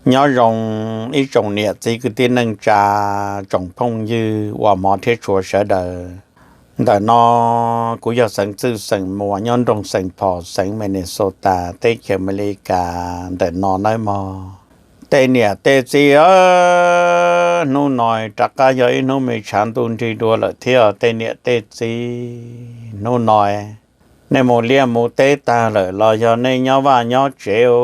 Nyob zoo ib tsoom niam txiv kwv tij neej tsa, tsoom phooj ywg uas hmov thiab tshua sawv daws. Ntawm no kuv yog xeem Txwj xeem Muas nyob nroog Saint Paul xeev Minnesota teb chaws Amelikas ntawm no nawb mog. Tej niam tej txiv, hnub no rov qab yog ib hnub me tshav ntuj nrig dua lawm thiab tej niam tej txiv. Hnub no nej mus liaj mus teb tag lawm los yog nej nyob vaj nyob tsev,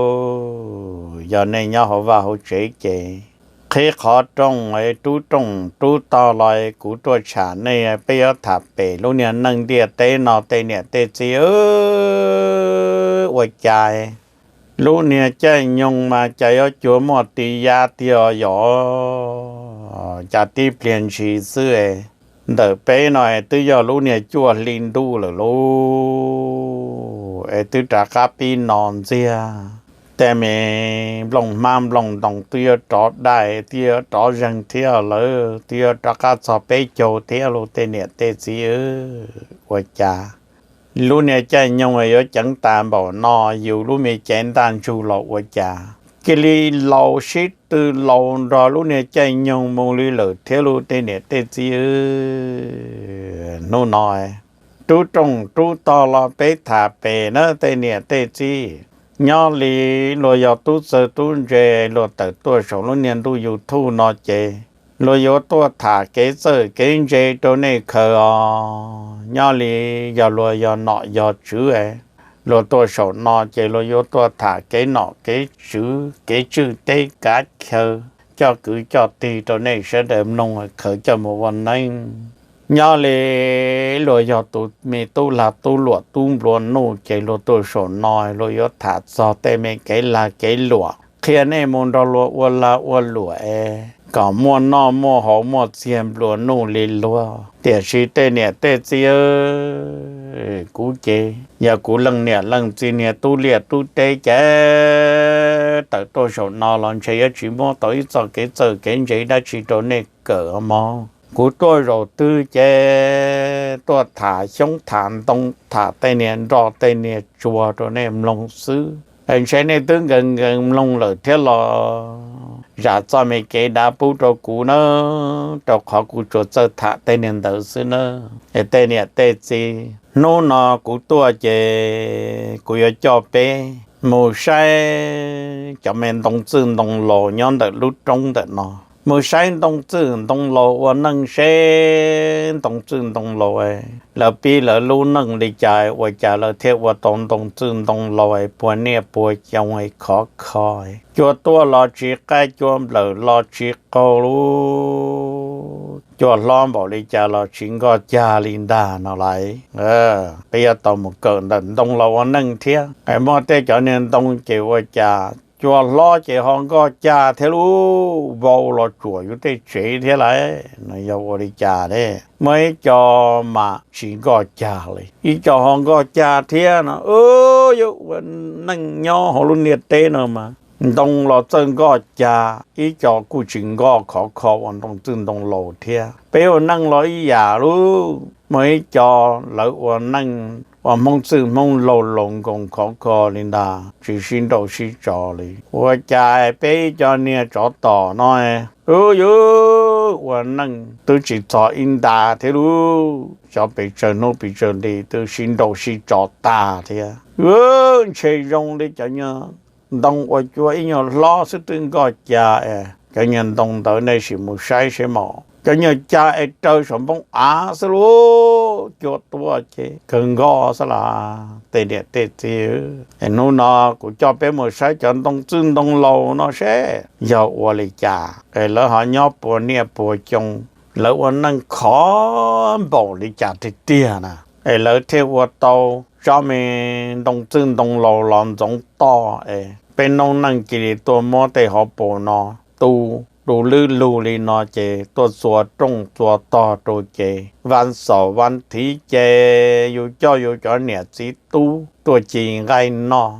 yog nej nyob hauv vaj hauv tsev ces qhib qhov rooj, rub rooj rub tog los kuv tuaj tsham nej, peb yuav tham pem lub niag neej ntiaj teb no tej niam tej txiv ua cas lub niag caij nyoog mas cas yuav cuag muaj tis ya tiag yom. Cas tib pliag ntshis xwb ntawm peb no twb yog lub niag cuaj hli ntuj lawm lauj, es twb rov qab pib no ntxiag. Tej me nplooj hmab nplooj ntoos twb yuav rov dai, twb yuav rov zeeg thiab lawm, twb yuav rov qab txog peb caug thiab lauj tej niam tej txiv. Ua cas lub niag caij nyoog yuav ceev tas npaum no, yus lub me cev ntaj ntsug los ua cas cia li laus sib tw laus nrog lub niag caij nyoog mus li lawm thiab lauj tej niam tej txiv. Hnub no rub rooj rub tog los peb tham pem na tej niam tej txiv. Nyob li luag yog tub txawg tub ntse, luag tawm tuaj saum lub niag ntuj YouTube no ces luag yuav tuaj tham kev txawj kev ntse rau nej khaws os. Nyob li yog luag yog nom yog tswv, luag tuaj saum no ces luag yuav tuaj tham kev nom kev tswv, kev tswj teb kav chaw, coj kwv coj tij rau nej sawv daws mloog khaws coj mus ua neeb. Nyob li luag yog tus me tub lag tub luam tub nplua nuj ces luag tuaj saum no luag yuav tham txog tej me kev lag kev luam qhia nej mus nrog luag ua lag ua luam es kom muaj noj muaj haus muaj txiag nplua nuj li luag. Tiam sis tej niam tej txiv, kuv ces yog kuv leej niam leej txiv niag tub liaj tub teb ces tawm tuaj saum no los ntshe yuav tsis muab tau ib txoj kev txawj kev ntse dab tsi rau nej kawm mog. Kuv tuaj zaum twg ces tuaj tham xyoob tham ntoo, tham tej niag nroj tej niag tsuag rau nej mloog xwb. Ntshe nej twb nkees nkees mloog lawm thiab los zam txoj me kev dav pub rau kuv nawb, rau qhov kuv tsuas txawj tham tej niag ntawd xwb nawb. Es tej niam tej txiv, hnub no kuv tuaj ces kuv yuav coj peb mus saib cov me ntoo txwj ntoo laus nyob ntawm lub roob ntawm no. Mus saib ntoo txwj ntoo laus ua neej seb ntoo txwj ntoo laus lawv pib lawv lub neej li cas ua cas lawv thiaj ua tau ntoo txwj ntoo laus puag niaj puag xyoo khov kho. Cua tuaj los tsis qaij, cua nplawm los tsis qaug, cua hlob npaum li cas los tsis nkoj cag li ntag no lauj. Peb yuav tau mus kawm ntawm ntoo los ua neej thiab. Muaj tej cov niag ntoo ces ua cas cua hlob ces ho nkoj cag thiab lauj, vau los tsuam yus tej tsev thiab lauj. Yog ua li cas ne? Muaj ib co mas tsis nkoj cag li, ib co ho nkoj cag thiab no. Yuav ua neej nyob hauv lub ntiaj teb no mas ntoo los txawj nkoj cag, ib co kuj tsis nkoj khov kho ua ntoo txwj ntoo laus thiab. Peb ua neej los ib yam lauj, muaj ib co lawv ua neej ua Hmoob txwj Hmoob laus laus nkoos khov kho li ntag, tsis sib nrauj sib tso li. Ua cas peb ib co niag tsov tom no, u, yuav ua neej twb tsis txog ib nta thiab lauj, cov pes tsawg hnub pes tsawg hli twb sib nrauj sib tso tag thiab. Ntshe zoo li cov nyuag ntoo uas cua ib nyuag hlob xwb twb nkoj cag es cov nyuag ntoo ntawd nej sim mus saib seb mog, cov nyuag cag es raws saum npoo av xwb lauj, cua tuaj ces kawg nkoj xwb las tej niam tej txiv. Es hnub no kuv coj peb mus saib cov ntoo txwj ntoo laus no seb yog ua li cas es lawv ho nyob puag niaj puag xyoo, lawv ua neej khov npaum li cas tiag tiag na, es lawv thiaj ua tau tsob me ntoo txwj ntoo laus los ntxoov toj es peb noob neej cia li tuaj muab tej hauv paus no tu, tu lwb lug li no ces tuaj txua rooj txua tog rau ces vas xaum vas thiv ces yus coj yus cov niam txiv tub tuaj ci nqaij noj.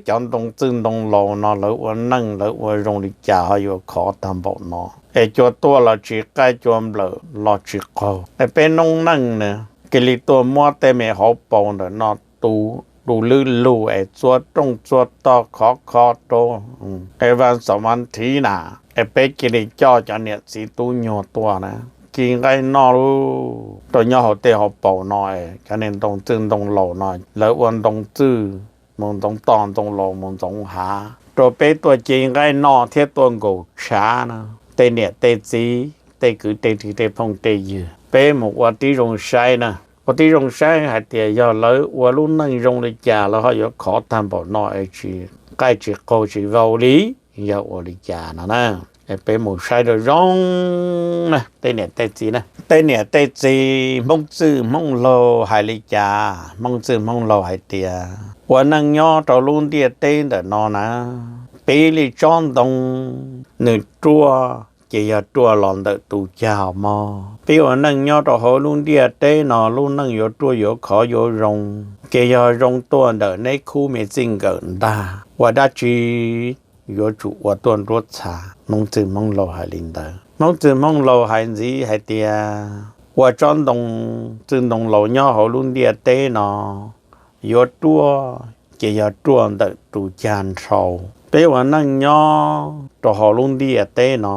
Cov ntoo txwj ntoo laus no lawv ua neej lawv ua zoo li cas ho yuav khov tag npaum no, es cua tuaj los tsis qaij, cua nplawm los tsis qaug, es peb noob neej na cia li tuaj muab tej me hauv paus ntawm no tu du lwb lug es txua rooj txua tog khov kho rau, es vas xaum mas thiv na, es peb cia li coj cov niam txiv tub nyuag tuaj na, ci nqaij noj lug rau nyob hauv tej hauv paus no. Cov niag ntoo txwj ntoo laus no lawv ua ntoo txwj mus ntxoov toj, ntoo laus mus ntxoov hav, rau peb tuaj ci nqaij noj thiab tuaj nkaum tshav na. Tej niam tej txiv, tej kwv tej tij, tej phooj tej ywg, peb mus ua tib zoo saib na. Ua tib zoo saib hais tias yog lawv ua lub neej zoo li cas lawv ho yuav khov tag npaum no es tsis qaij tsis qaug tsis vau li, yog ua li cas no na. Es peb mus saib rau zoo na tej niam tej txiv na. Tej niam tej txiv, Hmoob txwj Hmoob laug hais li cas? Hmoob txwj Hmoob laug hais tias ua neej nyob rau lub ntiaj teb ntawm no na, piv li tsob ntoo, nws ruaj ces yog ruaj los ntawm tus cag mog. Peb ua neej nyob rau hauv lub ntiaj teb no, lub neej yuav ruaj yuav khov yuav zoo ces yog zoo tuaj ntawm neb khub me txij nkawm ntag. Ua dab tsi yuav tsum ua tuaj nruab txha. Hmoob txwj Hmoob laug hais li ntawd. Hmoob txwj Hmoob laug hais ntxiv hais tias ua tsob ntoo txwj ntoo laus nyob hauv lub ntiaj teb no yuav ruaj ces yog ruaj ntawm tus cag nrhau. Peb ua neej nyob rau hauv lub ntiaj teb no,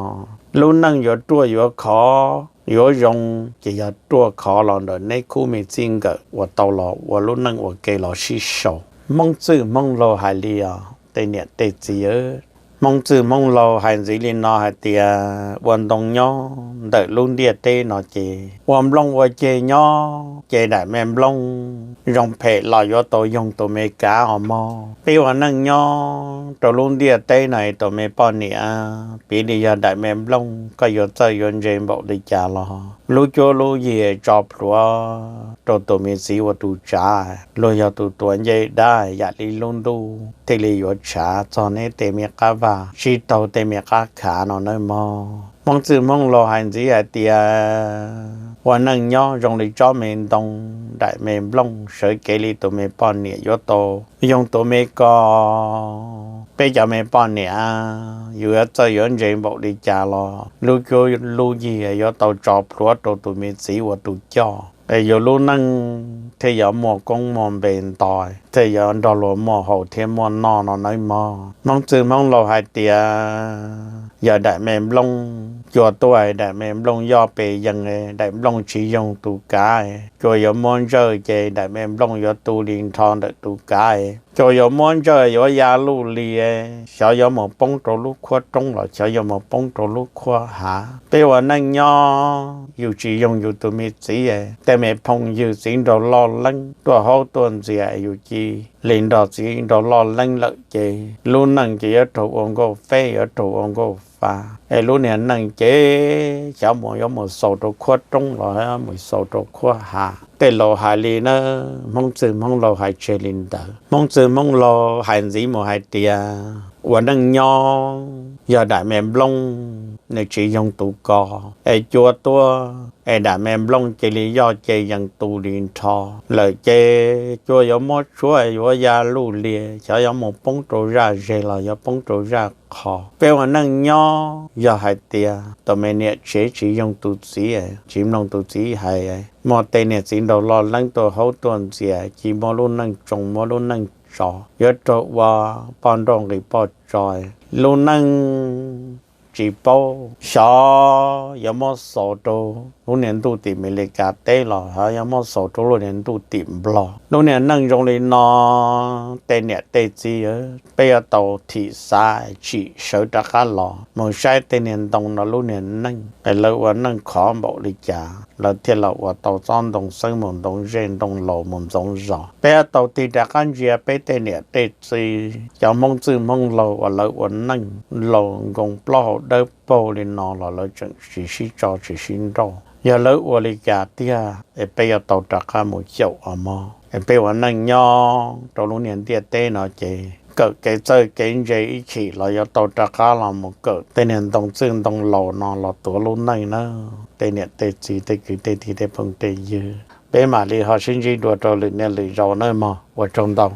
lub neej yuav ruaj yuav khov yuav zoo ces yog ruaj khov los ntawm neb khub me txij nkawm uas tau los ua lub neej ua ke los sib sau. Hmoob txwj Hmoob laug hais li os tej niam tej txiv. Hmoob txwj Hmoob laug hais ntxiv li no hais tias ua ntoo nyob ntawm lub ntiaj teb no ces ua nplooj ua ceg nyob ces daim me nplooj zoo phem los yuav tau yoog tus me kav os mog. Peb ua neej nyob rau lub ntiaj teb no es tus me poj niam piv li yog daim me nplooj, koj yuav txawj yuav ntse npaum li cas los lub cuab lub yig tso plhuav rau tus me txiv ua tus tsav, luag yog tus tuav ncej dab yam li lub ntuj thiaj li yuav tshav txog neb tej me qab vaj, sib taug tej me qab khav no nawb mog. Hmoob txwj Hmoob laug hais ntxiv hais tias ua neej nyob zoo li tsob me ntoo, daim me nplooj sawv kev li tus me poj niam yuav tau yoog tus me kos. Peb cov me poj niam yus yuav txawj yuav ntse npaum li cas los lub cuab lub yig yuav tau tso plhuav rau tus me txiv ua tus coj, es yus lub neej thiaj yuav muaj koob muaj npe nto, thiaj yuav nrog luag muaj haus thiab muaj noj no nawb mog. Hmoob txwj Hmoob laug hais tias yog daim me nplooj cua tuaj, daim me nplooj yoj pes yees, daim nplooj tsis yoog tus kav, cua yuav muab ntsawj ces daim me nplooj yuav tu li nrho ntawm tus kav, cua yuav muab ntsawj yuav ya luj li, xyov yuav mus poob rau lub khuab roob los xyov yuav mus poob rau lub khuab hav. Peb ua neej nyob yus tsis yoog yus tus me txiv, tej me phooj ywg txiv nraug loj leeb tuaj haub tuaj ntxias yus cia li nrog txiv nraug loj leeb lawm ces lub neej ces yuav raug ua nkauj feb yuav raug ua nkauj fa, es lub niag neej ces xyov mus yuav mus xaus rau khuab roob los mus xaus rau khuab hav. Tej laus hais li na, Hmoob txwj Hmoob laug hais tseg li ntawd. Hmoob txwj Hmoob laug hais ntxiv mus hais tias ua neej nyob yog daim me nplooj nws tsis yoog tus kos, es cua tuaj es daim me nplooj cia li yoj ces yees tu li nrho lawm ces cua yuav muab tshuab yuav ya luj li, xyov yuav mus poob rau zaj zeg los yuav poob rau zaj qhov. Peb ua neej nyob yog hais tias tus me niam tsev tsis yoog tus txiv, tsis mloog tus txiv hais, muaj tej niag txiv nraug loj leeb tuaj haub tuaj ntxias cia muab lub neej tsoo muab lub neej tso, yuav raug ua poj nrauj nqis poj tso, lub neej tsis paub xyov yuav muab xaus rau lub niag ntuj tim Mes Lis Kas teb los xyov yuav muab xaus rau lub niag ntuj tim Nplog. Lub niag neej zoo li no, tej niam tej txiv, peb yuav tau thim xav tsim sawv rov qab los mus saib tej niag ntoo no lub niag neej es lawv ua neej khov npaum li cas, lawv thiaj los ua tau tsob ntoo xeeb mus ntoo zej, ntoo laus mus ntxoov zos. Peb yuav tau tig rov qab ntsia peb tej niam tej txiv, cov Hmoob txwj Hmoob laug uas lawv ua neej laus nkoos plaub hau dawb paug li no los lawv tseem tsis sib tso tsis sib nrauj. Yog lawv ua li cas tiag es peb yuav tau rov qab mus xyaum os mog. Es peb ua neej nyob rau lub niag ntiaj teb no ces kawm kev txawj kev ntse ib chim los yuav tau rov qab los mus kawm tej niag ntoo txwj ntoo laus no los tuav lub neej na. Tej niam tej txiv, tej kwv tej tij, tej phooj tej ywg, peb mam li ho sib ntsib dua rau lwm niaj lwm zaus nawb mog. Ua tsaug ntau.